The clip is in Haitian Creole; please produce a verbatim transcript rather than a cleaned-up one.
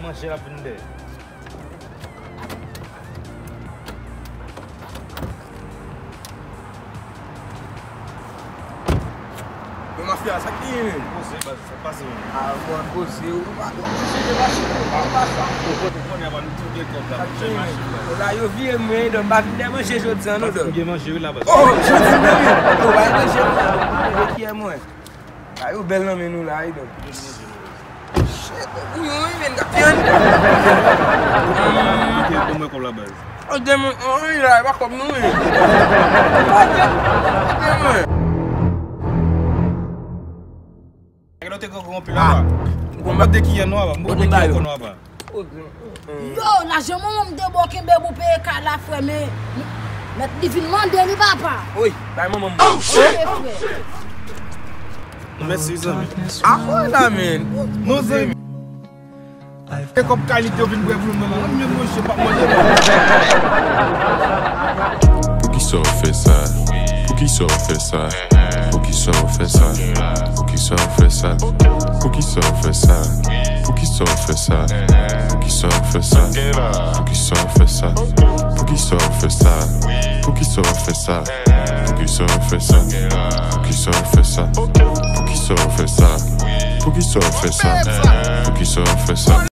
Manje l ap vin dèyè. Yo, mafya, sa k genyen, menm? Poze, baz, sa k pase, menm? Ah, bon, poze, ou pa, ou pa, ou pa sa. Ou konnen, apa, nou tou gen kòb la, pou fè machin la. La, yo vire mwen, donk, m pa vin dèyè manje jodi a, non, donk. Ou gen manje, wi, la, baz. Oh, jodi, menm, wi. Ou pa manje, wi. Manje kiyè mwen. Ah, yo bèl nan men nou la, wi, donk. Shit, bouyon, wi, men gate, wi. Ban mwen kòb la, baz. Oh, demon, oh, wi, la, e pa kòb nou, wi. Oh, demon. Nèg yo te gongon anpil la, baz. M konn de kiyè nou, baz. M konn de kiyè nou, baz. Yo, lajan manman m te ba w kenbe pou peye kay la, frè, men, men, mèt li vin mande li, papa. Wi, bay manman m. Ok, frè. Mèsi, zanmi. Apa la, men? Non, zanmi. E kòb kalite w vin pran pou mwen, mwen menm, mwen, je pa mande, non. Poukisa w fè sa? Poukisa w fè sa? Poukisa w fè sa? Poukisa w fè sa? Poukisa w fè sa? Poukisa w fè sa? Poukisa w fè sa? Poukisa w fè sa? Poukisa w fè sa? Poukisa w fè sa? Poukisa w fè sa? Poukisa w fè sa? Poukisa w fè sa? Poukisa w fè sa? Poukisa w fè sa?